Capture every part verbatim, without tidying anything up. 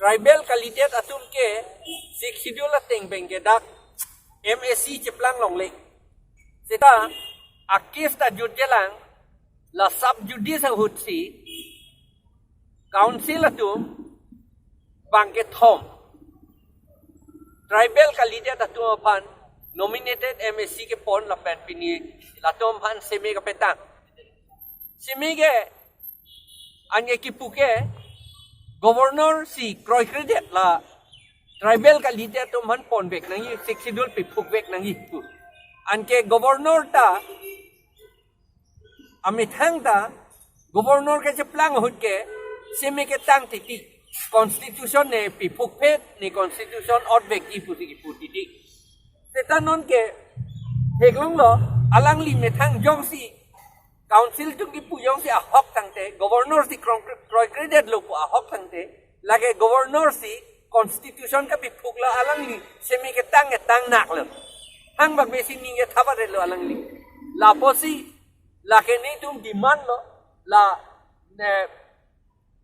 tribal candidate atum ke Sixth Schedule ateng pen ke dak M A C cheplang longle. Seta a case ta jutjelang, la sub judice ahut si council atum bangkethom tribal candidate atum aphan nominated M A C kepon lapen pini latum aphan seme kapetang. Seme ke anke kipu ke governor si kroikredet la tribal candidate atum aphan ponvek nangji, Sixth Schedule piphukvek nangji pu. Anke governor ta amethang ta governor kecheplang ahut ke seme ketang titi, constitution ne piphukphet ne constitution otvekji pusi kipu titi. Seta non ke theklonglo, alangli methang jongsi council atum kipu jongsi ahok tangte, governor si krong-, kroikredetlo pu ahok tangte, lake governor si constitution kapiphuklo, alangli seme ketang ketang naklo. Hangbak besi ning kethapare lo alangli. Lapusi lake netum demand lo, la ne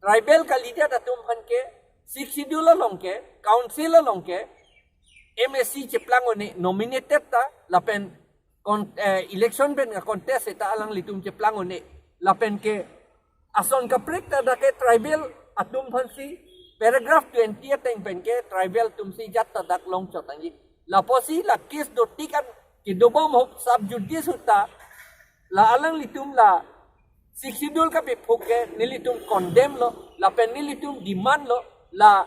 tribal candidate atum aphan ke Sixth Schedule along ke, council along ke M A C cheplang un-e, nominated ta lapen kon-, eh, election pen ka-contest ta alanglitum cheplang un-e. Lapen ke ason kaprek ta dak ke tribal atum aphansi paragraph twenty ateng pen ke tribal atum si jat ta dak longchot nangji. Lapusi la case dotik an kedobom ahut sub judice ahut ta la alanglitum la Sixth Schedule kapiphuk ke nelitum condemn lo, lapen nelitum demand lo, la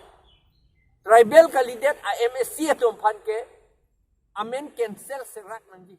tribal candidate a M A C atum aphan ke amen cancel serak nangji.